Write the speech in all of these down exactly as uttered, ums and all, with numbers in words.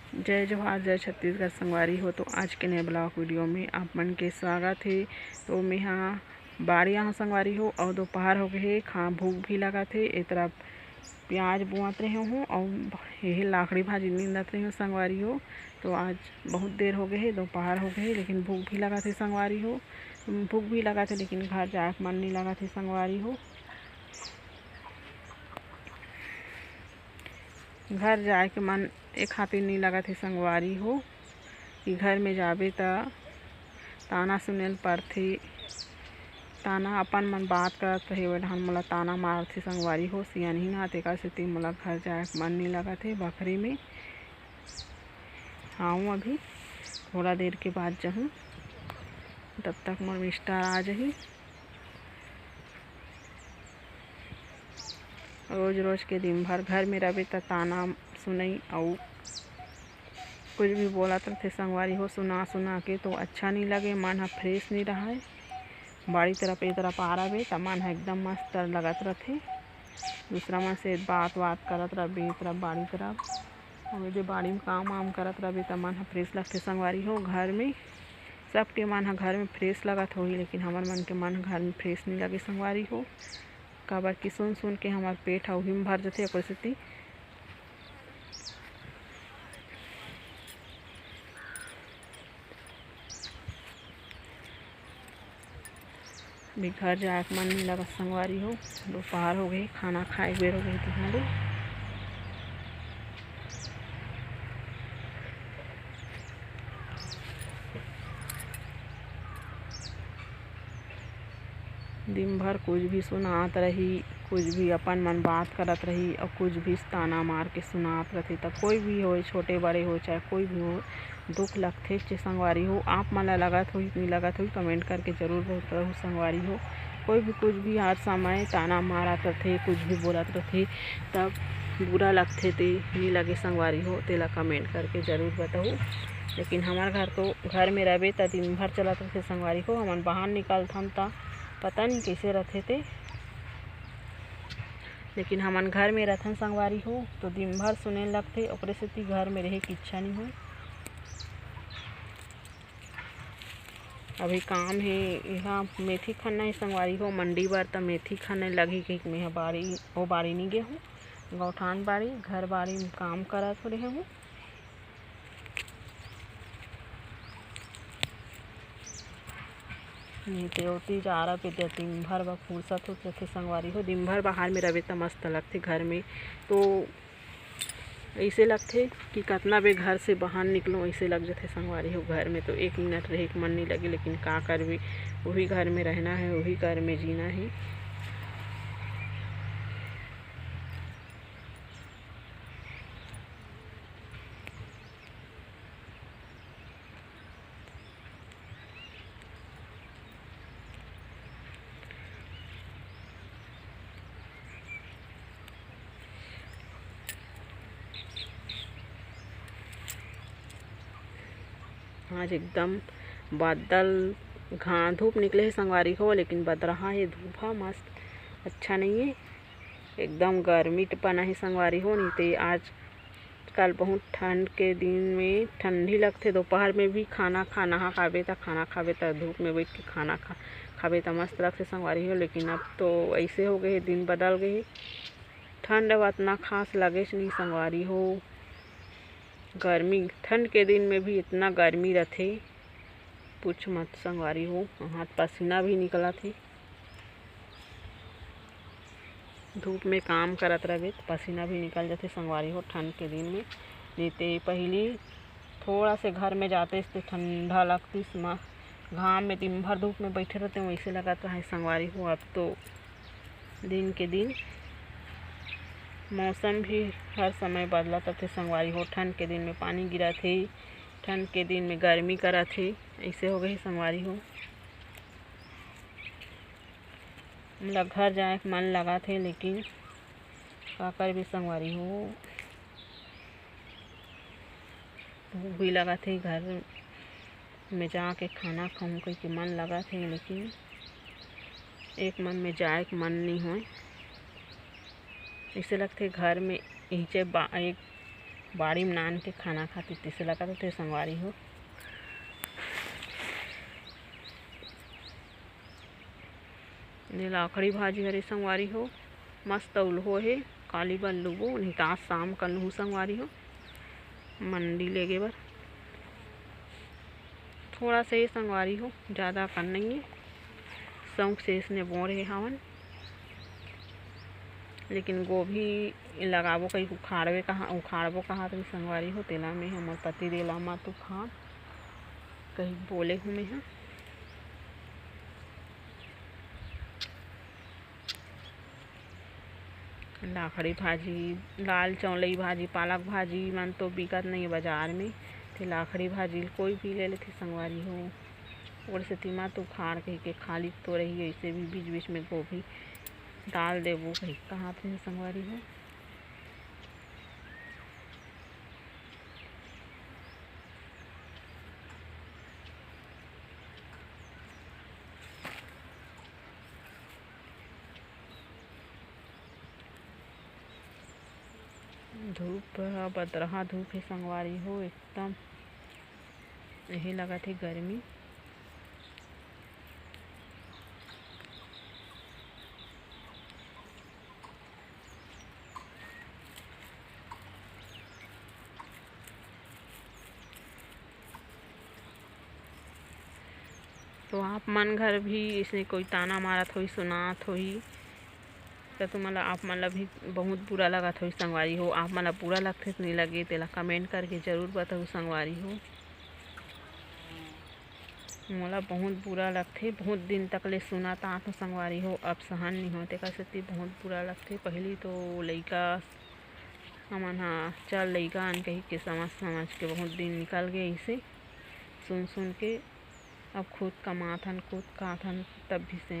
जय जोहार, जय छत्तीसगढ़ संगवारी हो। तो आज के नए vlog video में आप मन के स्वागत हे। तो मेहा बाड़ी आहूँ संगवारी हो, अउ दोपहर हो गए हे, खा भूख भी लगत हे। ए तरफ प्याज बुआत रहे हूँ, अउ यही लाखड़ी भाजी नींदत रहे हूँ संगवारी हो। तो आज बहुत देर हो गए हे, दोपहर हो गए हे, लेकिन भूख भी लगत हे संगवारी हो। भूख भी लगत हे, लेकिन घर जाए के मन नहीं लगत हे संगवारी हो। घर जाए के मन ए खातिर नहीं लगत हे संगवारी हो, कि घर में जाबे त ताना सुने ल परथे। ताना अपन मन बात करत रहे, ओए डहान मोला ताना मारथे संगवारी हो, सियानही ना, तेकर सेती मोला घर जाए के मन नहीं लगत हे। बखरी में आऊँ, अभी थोड़ा देर के बाद जाहूँ, तब तक मोर मिस्टर आ जाही। रोज रोज के दिन भर घर में रहबे त ताना सुनई, अउ कुछ भी बोलत रथे संगवारी हो, सुना सुना के तो अच्छा नहीं लगे, मन ह fresh नहीं रहय। बाड़ी तरफ ए तरफ आ रहबे त मन ह एकदम मस्त लगत रथे। दूसरा मन से बात बात करत रहबे ए तरफ बाड़ी तरफ, अउ एदे बाड़ी में काम वाम करत रहबे त मन ह fresh लगथे संगवारी हो। घर में सबके मन ह घर में fresh लगत होही, लेकिन हमर मन के मन ह घर में fresh नहीं लगे संगवारी हो, काबर कि सुन सुन के हमर पेट ह उही में भर जथे, ओकर सेती। अभी घर जाए के मन नहीं लगत संगवारी हो, दोपहर हो गए, खाना खाए के बेर हो गए तिहां ले। दिन भर कुछ भी सुनात रही, कुछ भी अपन मन बात करत रही, अउ कुछ भी ताना मार के सुनात रथे। त कोई भी होए, छोटे बड़े होए, चाहे कोई भी हो, दुख लगथे चे संगवारी हो। आप मन ला लगत होही कि नहीं लगत होही, comment करके जरूर बताहू संगवारी हो। कोई भी कुछ भी हर समय ताना मारत रथे, कुछ भी बोलत रथे, तब बुरा लगथे ते नहीं लगे संगवारी हो, तेला comment करके जरूर बताहू। लेकिन हमर घर तो घर में रहबे त दिन भर चलत रथे संगवारी हो। हमन बाहर निकलथन त पता नहीं कैसे रथे ते, लेकिन हमन घर में रथन संगवारी हो, तो दिन भर सुने लगथे, ओकरे सेती घर में रहे के इच्छा नहीं होय। अभी काम हे, इहा मेथी खन्ना हे संगवारी हो, मंडी बर त मेथी खन्ना लगही कहिके मेहा बाड़ी, ओ बाड़ी नहीं गे हूँ, गौठान बाड़ी, घर बाड़ी में काम करत हो रहे हूँ। नहीं ते ओती जारा पे ते दिन भर बा फुर्सत होत रथे संगवारी हो। दिन भर बाहर में रहे त मस्त लगथे, घर में तो ऐसे लगथे कि कतना बे घर से बाहर निकलो, ऐसे लग जथे संगवारी हो। घर में तो एक मिनट रहे के मन नहीं लगे, लेकिन का करबे, वही घर में रहना है, वही घर में जीना है। आज एकदम बादल, घा धूप निकले हे संगवारी हो, लेकिन बदरहा हे, धूप ह मस्त अच्छा नहीं है, एकदम गर्मी पना हे संगवारी हो। नहीं ते आज कल बहुत ठंड के दिन में ठंडी लगथे, दोपहर में भी खाना खा, नहा खाबे त खाना खाबे त धूप में बैठ के खाना खा खाबे त मस्त लगथे संगवारी हो। लेकिन अब तो ऐसे हो गए हे, दिन बदल गए हे, ठंड अब अतना खास लगेच नहीं संगवारी हो। गर्मी, ठंड के दिन में भी इतना गर्मी रथे, पूछ मत संगवारी हो, हाथ पसीना भी निकलत हे। धूप में काम करत रहिबे त पसीना भी निकल जथे संगवारी हो ठंड के दिन में। नहीं ते पहिली थोड़ा से घर में जातेस ते ठंडा लगतिस, म घाम में दिन भर धूप में बैठे रहते वैसे लगत रहे संगवारी हो। अब तो दिन के दिन मौसम भी हर समय बदलत रथे संगवारी हो। ठंड के दिन में पानी गिरत हे, ठंड के दिन में गर्मी करत हे, ऐसे हो गए संगवारी हो। मोला घर जाए के मन लगत हे, लेकिन का करबे संगवारी हो, भूख भी लगत हे, घर में जाके खाना खाऊं कहिके मन लगत हे, लेकिन एक मन में जाए के मन नहीं होय। ऐसे लगथे घर में इहिचे बा-, एक बाड़ी में नान के खाना खाती तइसे लगत होथे संगवारी हो। ये लाखड़ी भाजी हरे संगवारी हो, मस्त उल्हो हे, काली बन लुबो, नहीं तो आज शाम कर लूहूँ संगवारी हो, मंडी लेगे बर। थोड़ा से संगवारी हो, ज़्यादा अकन नहीं है, शौक से इसने बोर हे हावन। लेकिन गोभी लगाबो कही, उखाड़बे कहा, उखाड़बो कहा तो संगवारी हो, तेला में हमर पति देला मत उखाड़ कही बोले हूँ मैं हा। लाखड़ी भाजी, लाल चौलई भाजी, पालक भाजी मन तो बिकत नहीं है बाजार में, ते लाखड़ी भाजी कोई भी ले लेथे संगवारी हो। ओकर सेती मत उखाड़ कहिके खाली तो रही, ऐसे भी बीच बीच में गोभी डाल देबो कही कहात रहे संगवारी हो। धूप ह बदरहा धूप हे संगवारी हो, एकदम एहे लगत हे गर्मी। तो आप मन घर भी इसने कोई ताना मारत होही, सुनात होही, तो तुमन ला, आप मन ला भी बहुत बुरा लगत होही संगवारी हो। आप मन ला बुरा लगथे तो नहीं लगे, तेला comment करके जरूर बताहू संगवारी हो। मोला बहुत बुरा लगथे, बहुत दिन तक ले सुनत आत हों संगवारी हो, अब सहन नहीं होय, तेकर सेती बहुत बुरा लगथे। पहिली तो लइका हमन ह चल लइका अन कहिके समझ समझ के बहुत दिन निकल गे इसे सुन सुन के। अब खुद कमाथन, खुद खाथन, तब भी से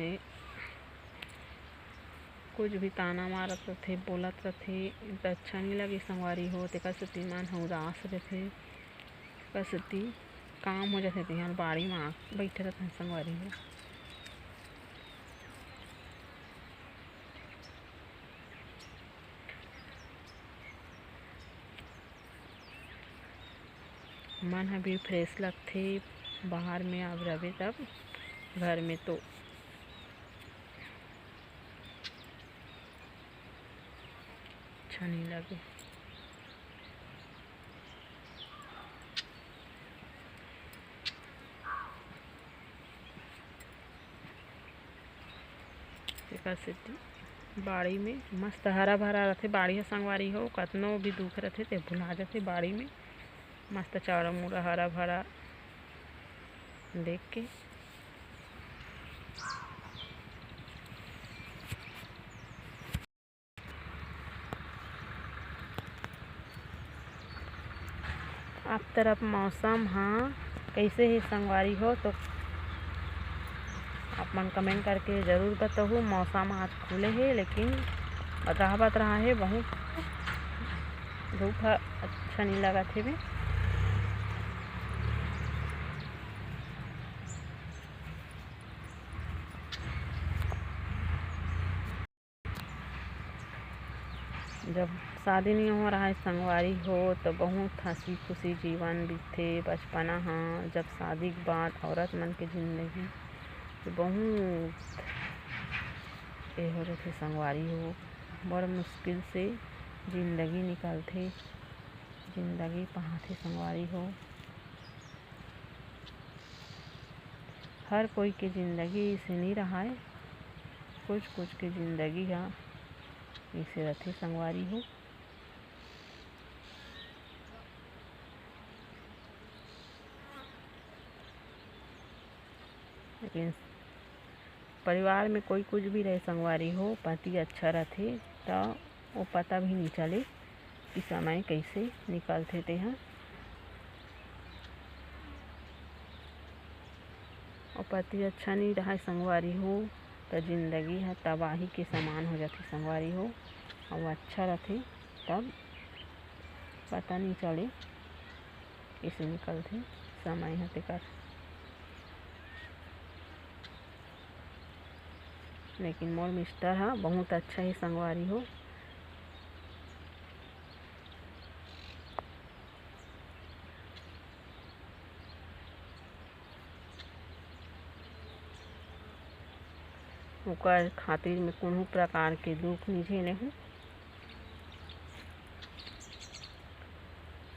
कुछ भी ताना मारत रथे, बोलत रथे, त अच्छा नहीं लगे संगवारी हो। तेकर सेती मन ह उदास रथे, तेकर सेती काम हो जाथे, तिहान बाड़ी म बइठे रथन संगवारी हो। मन ह भी fresh लगथे, बाहर में अब रबे तब, घर में तो अच्छा नहीं लगे। तेकर सेती बाड़ी में मस्त हरा भरा रथे। बाड़ी ह संगवारी हो, कतनो भी दुख रथे ते भुला जथे बाड़ी में। मस्त चारा मुड़ा हरा भरा देख के। आप तरफ मौसम ह कइसे हे संगवारी हो, तो आप मन comment करके जरूर बताहू। मौसम आज खुले हे, लेकिन बदरा बदरा हे, बहुत धूप ह अच्छा नहीं लगत हे बे। जब शादी नहीं हो रहा है संगवारी हो, तो बहुत हंसी खुशी जीवन बीतथे। बचपना ह, जब शादी के बाद औरत मन के जिंदगी तो बहुत ए हो जाथे संगवारी हो, बड़ मुश्किल से जिंदगी निकलथे, जिंदगी पहाथे संगवारी हो। हर कोई के जिंदगी अइसे नइ रहय, कुछ कुछ के जिंदगी ह अइसे रथे संगवारी हो। लेकिन परिवार में कोई कुछ भी रहे संगवारी हो, पति अच्छा रथे त वो पता भी नहीं चले कि समय कैसे निकलथे तेहा। और पति अच्छा नहीं रहे संगवारी हो, त जिंदगी ह तबाही के समान हो जाथे संगवारी हो। और अच्छा रथे तब पता नहीं चले कैसे निकलथे समय ह तेकर। लेकिन मोर मिस्टर ह बहुत अच्छा हे संगवारी हो। ओकर खातिर मैं कोनो प्रकार के दुख नइ झेले हूँ,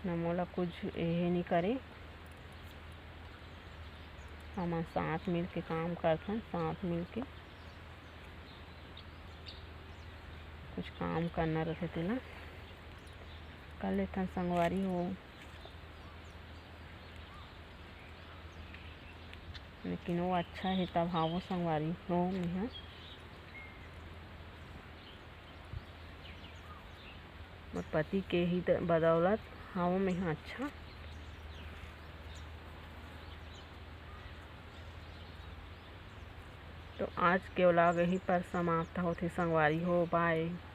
न मोला कुछ एहे नइ करे। हमन साथ मिल के काम करथन, साथ मिल के कुछ काम करना रहिथे तेला कर लेथन संगवारी हो। लेकिन वो अच्छा हे तब, हाँ वो संगवारी हो मेहा मोर पति के ही द-, बदौलत हवं मेहा अच्छा। तो आज के vlog यहीं पर समाप्त होथे संगवारी हो। Bye।